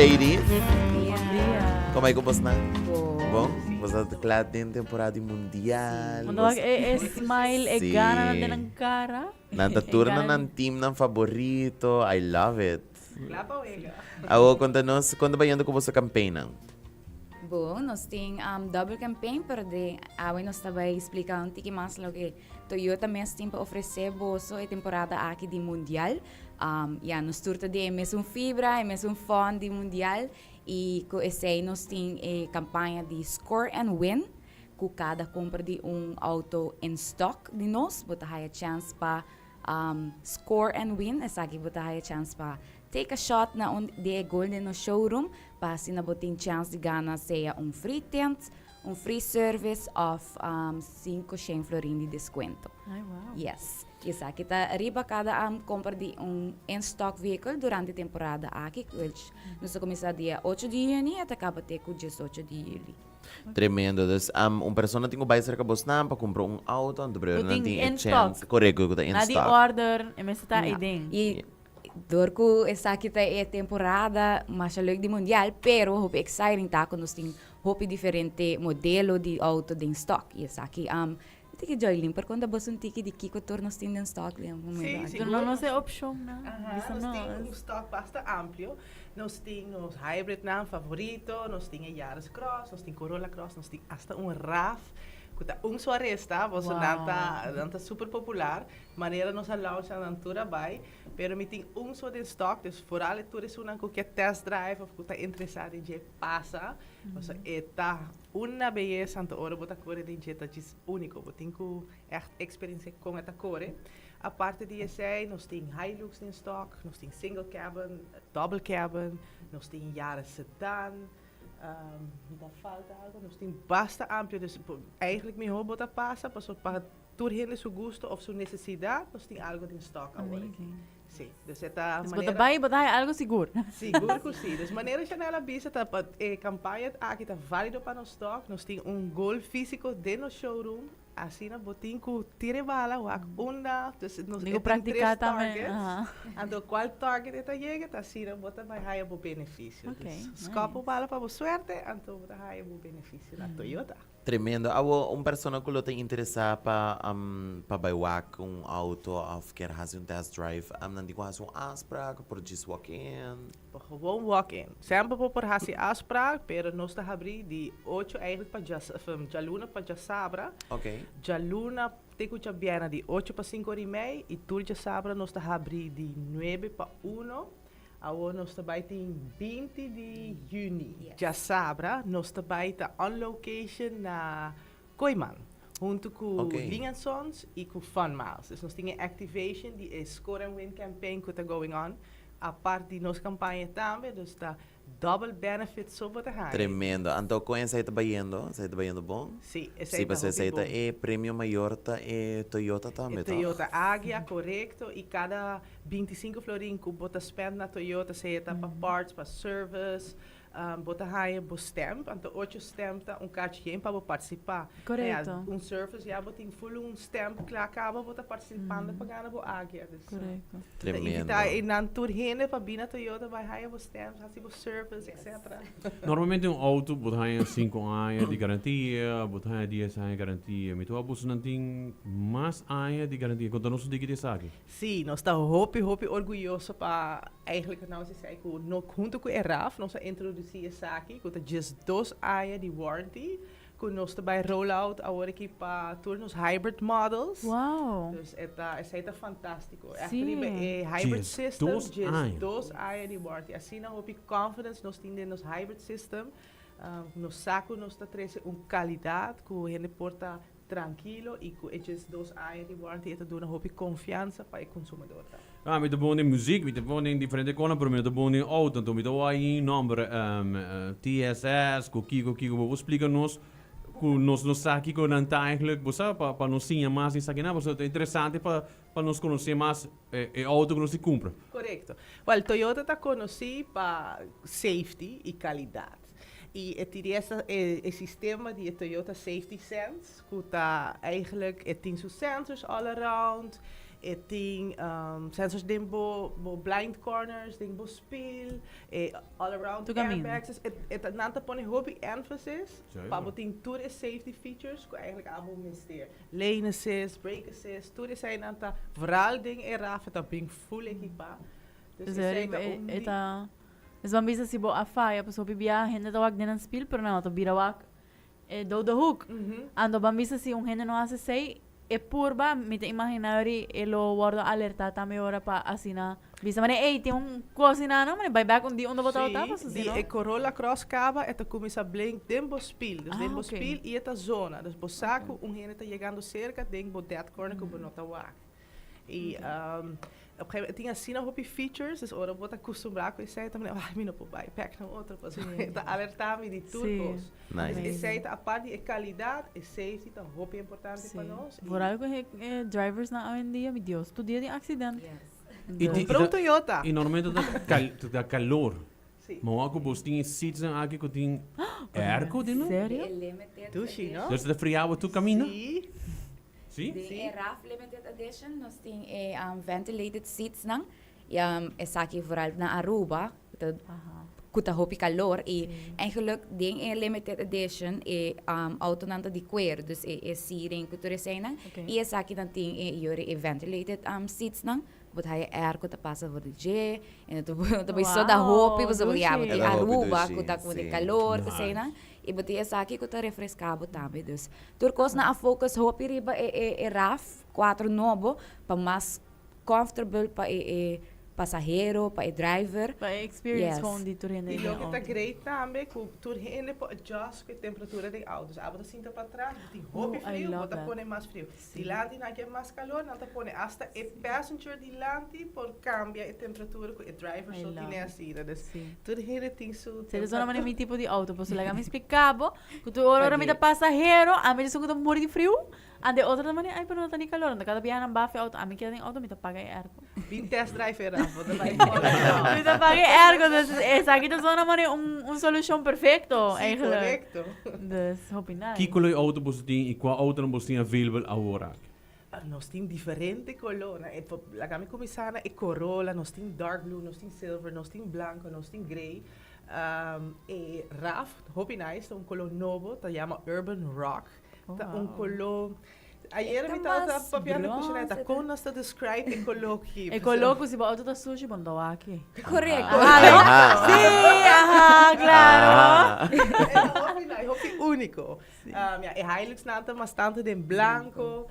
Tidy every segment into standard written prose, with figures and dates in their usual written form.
ladies. Bon dia. Kon bai ku bosnan? Bon. Bon? Bos ta kla den temporada di mundial. Bo wak e smile, e gananan den nan kara. Nan ta tur na nan teamnan favorito. I love it. Kla pa wega. Awo konta nos kon ta bayendo ku boso campaignnan? Bon, nos tin double campaign, pero de awe nos ta bai splika un tiki mas loke Toyota mes tin pa ofresé boso e temporada aki di Mundial. Ya, nos tur ta den e mesun fibra, e mesun fòn di Mundial i ku esei nos tin e kampaña di Score and Win, ku kada kompra di un outo in stock di nos bo ta haya chèns pa score and win. Esaki bo ta haya chèns pa take a shot na un di e gol den nos showroom pa asina bo tin chèns di gana sea un free tint, un free service of 500 florin di descuento. Ay, wow. Yes. Esaki ta riba cada compra di un in-stock vehicle durante temporada aki, which nos ta cuminsa dia 8 di juni y ta caba te cu 18 di juli. Tremendo. Dus un persona tin cu bay cerca bosnan pa cumpra un auto, anto pero Cu nan tin tin e in chance. stock. Correcto, cu ta in Na di stock. order, e mester ta Ja. eyden. Y Dor ku esaki ta e temporada masha leuk di mundial, pero hopi exciting ta ku nos tin hopi diferente modelo di auto den stock. I esaki tiki Joylin por konta bos un tiki di kiko tur nos tin den stock den momento Sí, aki? sigur. Duna nos e opshonnan. Aha, Bisa nos tin nos. un stock basta amplio. Nos tin nos hybridnan favorito, nos tin e Yaris Cross, nos tin Corolla Cross, nos tin hasta un RAV ku ta un so aresta, boso nan ta nan ta super popular. Manera nos a launcha nan tur a bai, pero mi tin un so den stock, dus vooral e tur esunnan cu ke test drive of cu ta interesa den dje pasa, pasobra e ta una beyesa, anto ora bo ta core den dje ta djis unico, bo tin cu echt experiencia con e ta core. Aparte di esey nos tin Hilux den stock, nos tin single cabin, double cabin, nos tin Yaris sedan, mi ta falta algo, nos tin basta amplio, dus eigenlijk miho bo ta pasa pasobra pa Tur hende su gusto of su necesidad nos tin algo den stock awor aki. Amazing. Sí, dus e ta Dus bo ta manera. bai, bo ta haya algo sigur. Sigur cu sí. Dus manera Chanel a bisa ta pa e campaña aki ta valido pa nos stock. Nos tin un gol fisico den nos showroom. Asina bo tin cu tira e bala wak unda. Dus nos Tin cu e tin tres practica tambe. targets. Aha. Anto cual target e ta yega ta asina bo ta bai haya bo beneficio. Ok, Dus scop bo nice. bala pa bo suerte anto bo ta haya bo beneficio na Toyota. Tremendo. Awo un persona cu lo ta interesa pa pa bay wak un auto of kier haci un test drive, nan tin cu haci un afspraak of por djis walk in? Por gewoon walk in. Semper bo por haci afspraak, pero nos ta habri di ocho eigenlijk pa dja, djaluna pa djasabra. Djaluna te cu djabièrnè di ocho pa cinco ora y mei y tur djasabra nos ta habri di nuebe pa uno. Awor nos ta bai tin 20 di juni djasabra nos ta bai ta on location na Kooyman hunto cu Ling and Sons y cu Fun Miles. Dus nos tin e activation di e Score and Win campaign cu ta going on apart di nos campaña tambe dus ta double benefit so bo ta haña. Tremendo. Anto con esai ta bayendo? Esai ta bayendo bon? Sí, esai Sí, ta pasobra hopi esai ta bon. e premio mayor ta e Toyota tambe, E toch? Toyota Agya, corecto. Y cada 25 florin cu bo ta spend na Toyota, sea ta pa parts, pa service, bo ta haña bo stamp. Anto ocho stamp ta un kaartje yen pa bo participa. Corecto. Un service ya bo tin full un stamp cla caba bo ta participando pa gana bo Agya. Dus, Corecto. Ta Tremendo. invita e nan tur hende pa bina Toyota bai haya bo stamps, haci bo service, etc. Normalmente un auto bo ta haya cinco aña di garantia, bo ta haya dies aña garantia. Mi ta wak boso nan tin mas aña di garantia. Conta nos un tiki di esaki. Sí, nos ta hopi hopi orguyoso pa eigenlijk nos a esei cu no hunto cu e RAF nos a introduci esaki cu ta 12 aña di warranty. Cu nos ta bay roll out awor aki pa tur nos hybrid models. Wow. Dus e ta, esey ta fantastico. Echt Sí. riba e hybrid Djes system, dos djes aña. dos aña di warranty. Asina hopi confidence nos tin den nos hybrid system. Nos sa cu nos ta trece un calidad cu hende por ta trankilo y cu e 12 aña di warranty e ta duna hopi confiansa pa e consumador tambe. Ah, mi ta bon den muziek, mi ta bon den diferente konan, pero mi no ta bon den auto. Anto mi ta wou ahi nomber TSS, ku kiko, kiko. Bo por splika nos ku nos no sa kiko nan ta eigenlijk? Bo sa, pa pa nos siña mas den esaki nan, pasobra ta interesante pa pa nos konosé mas e auto ku nos tin kumpra. Korekto. Wèl, Toyota ta konosí pa safety i kalidat. I e TDS ta e sistema di e Toyota Safety Sense ku ta eigenlijk e tin su sensors all around. E tin sensors den bo bo blind corners, den bo spiel, e all around Tur caminda. airbags. Dus e ta nan ta pone hopi emphasis Zeker. pa bo tin tur e safety features cu eigenlijk abo mester. Lane assist, brake assist, tur eseinan ta vooral den e RAV ta bin full ekipa. Dus Dus esei ta e un e di ta Dus ban bisa si bo a faya pasobra hopi biaha hende ta wak den nan spiel pero nan no ta bira wak e dode hoek. Anto ban bisa si un hende no hasi esei e purba mi ta imagina yori e lo wordo alerta tambe ora pa asina bisa manera ey tin un cos asina no manera bay bek un dia unda bo tabata pasobra Si, si no. di e Corolla Cross caba e ta cuminsa blink den bo spiel, dus den Ah bo oké. spiel y e ta zona, dus bo sa cu un hende ta yegando cerca den bo dead corner cu bo no ta wak. Y op gegeven moment, e tin asina hopi features, dus ora bo ta acostumbrá cu esei, ta manera, ay, mi no por bai bek na otro, pasobra e ta alertá mi di tur cos. Nice. Dus esei ta apart di e calidad, e safety ta hopi importante pa nos. Y Vooral cu e drivers nan awendia, mi Dios, tur dia tin accident. Y ti- Compra un Toyota. Y normalmente ta cal ta calor. Si. Ma wak cu bos tin e seats nan aki cu tin airco den nan? Serio? E limited Dushi, no? Dus ta fria bo tur camina? Si. Sí? Den e RAV Limited Edition nos tin e ventilated seats nan y esaki vooral na Aruba ta cu ta hopi calor y eigenlijk den e Limited Edition e autonan ta di cuero dus e seating cu tur eseinan y esaki nan tin e yori e ventilated seats nan bo ta haya airco ta pasa for di dje en ta bay so da hopi pasobra ya bo tin Aruba cu ta cu di calor cu eseinan y bo tin esaki cu ta refresca bo tambe dus Tur kos nan a focus hopi riba e e e raf cuatro nobo pa mas comfortable pa e e pasahero, pa e driver. Pa e experience Yes. gewoon di tur hende Y den e loke ta auto. great tambe cu tur hende por adjust cu e temperatura den auto. Dus abo ta sinta patras, bo tin hopi Oh, I frio, bo love ta that. pone mas frio. Sí. Dilanti nan ke mas calor, nan ta pone hasta e passenger dilanti por cambia e temperatura cu e driver I so love tine it. asina. Dus Sí. tur hende tin su Seri zona mane temperatura. mi tipo di auto, pasobra laga mi explica bo Ku tur ora ora mi ta pasahero, ami esun ku ta muri di friu, ante otro ta mane, ay pero no ta ni kalor, anto kada biaha nan bafi auto, ami keda den auto mi ta paga e airco. Bin test drive era, bo ta bai Mi ta paga e airco, dus esaki ta zona mane un un solushon perfecto Sí, eigenlijk. korekto. Dus hopi nice. Kiko lo e auto boso tin i kua autonan boso tin available awor aki? Nos tin diferente colornan. E por laga mi cuminsa na e Corolla, nos tin dark blue, nos tin silver, nos tin blanco, nos tin grey. E RAV, hopi nice, ta un color nobo, ta yama Urban Rock. Ta un color, ayera mi tabata papiando cu Shanette, ta con nos ta describe e color aki? E color cu si bo auto ta sushi, bo no ta wak aki. Correcto. Aha, no? Sí, aha, claro. E ta hopi nice, hopi unico. Ja, e Hilux nan ta mas tanto den blanco.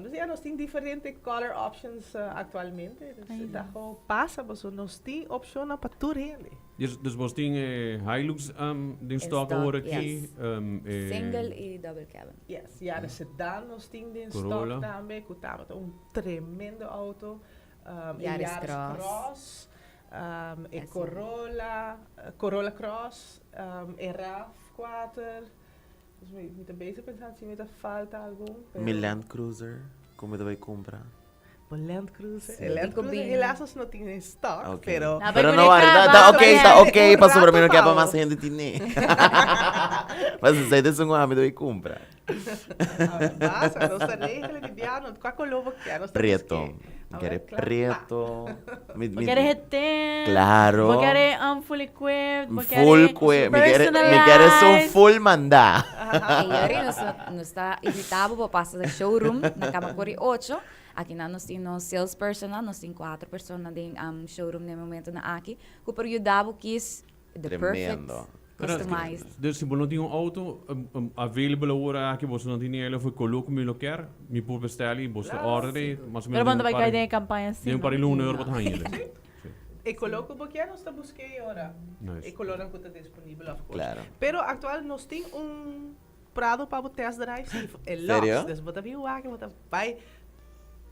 Dus ja, nos tin diferente color options actualmente. Dus Ai, ta gewoon pasa, pasobra nos tin opcionnan pa tur hende. Dus, dus bos tin e Hilux den stock stock, awor aki? yes. E Single y double cabin. Yes, ja, de sedan nos tin den Corolla. stock tambe, cu tabata un tremendo auto. E Yaris Yaris Cross. Cross, e Así. Corolla, Corolla Cross, e RAV4. Dus mi, mi ta bezig pensando si mi ta falta algun. Pero... Mi Land Cruiser, ku mi ta bai kumpra. Bo Land Cruiser? Sí. E Land Dico Cruiser bin. helaas nos no tin in stock, Ok. pero... Na, Pero bai no ku worry, e ta, kaba, ta ok, ta bai. ok, Un pasobra mi no rato ke pa pao. mas hende tine. Pasobra esei ta esun ku ami ta bai kumpra. Basta, nos ta regla di biaha, kua koló bo kier? Nos ta Preto. busk'é. Mi kere preto. Mi, Bo mi, kere heten. Claro. Bo kere fully equipped. Bo kere Full que, mi kere, mi kere sun full mandá. E yori nos, nos ta invitá bo pa pasa den showroom na Camacori ocho. Aki nan nos tin nos salesperson nan, nos tin cuatro persona den showroom den e momentonan aki cu por yuda bo kies the perfect Tremendo. customized. Dus si bo no tin un auto available awor aki, boso no tin ni el of e color cu mi lo kier, mi por bestel y boso ta order y mas o Pero menos bo no ta den bai un par cay den e campaña den un par di luna ora bo ta haña el. Sí. E color cu bo kier nos ta busca e ora. Nice. E colornan cu ta disponibel of course. Claro. Pero actual nos tin un Prado pa bo test drive, sí, e los. Serio? Dus bo ta bin wak y bo ta bai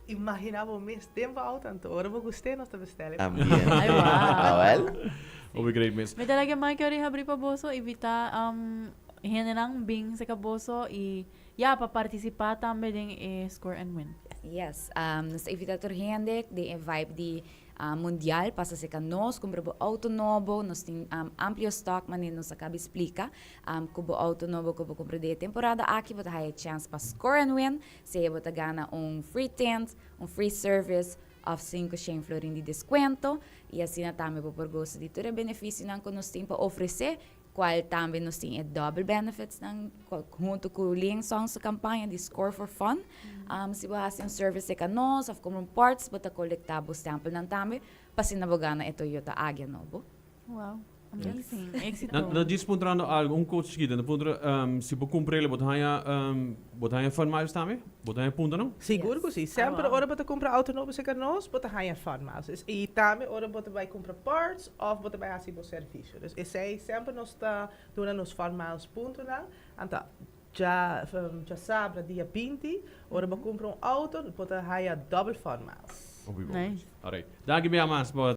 imagina bo mes den bo auto, anto ora bo gust'é nos ta bestel e. Ambiente. Ay, wow. Awel. Hopi great mes. Mi ta laga mai keri habri pa boso invita um, hendenan bin seka boso y ya pa participa tambe den e Score and Win. Yes, nos ta invita tur hende den e vibe di mundial pasa cerca nos, cumpra bo auto nobo, nos tin amplio stock manera nos a caba splica, cu bo auto nobo cu bo cumpra den e temporada aki bo ta haya chance pa score and win, sea bo ta gana un free tint, un free service of 500 florin di descuento y asina tambe bo por goza di tur e beneficionan cu nos tin pa ofrece, cual tambe nos tin e double benefits nan hunto cu Liaison su campaña di Score for Fun. Si bo haci un service cerca nos of compra un parts, bo ta colecta bo stempelnan tambe pa asina bo gana e Toyota Agya nobo. Wow, amazing. Éxito. Na djis puntrando algo, un cos chikito. Na puntra, si bo cumprele, bo ta haya, bo ta haya fun miles tambe? Bo ta haya puntonan? Sigur cu si. Semper ora bo ta cumpra auto nobo cerca nos, bo ta haya fun miles. Y tambe ora bo ta bay cumpra parts of bo ta bay haci bo servicio. Dus esey semper nos ta duna nos fun miles puntonan. Anto djasabra dia 20, ora bo cumpra un auto, bo ta haya double fun miles. Hopi bon. Nice. Alright. Danki bia mas pa.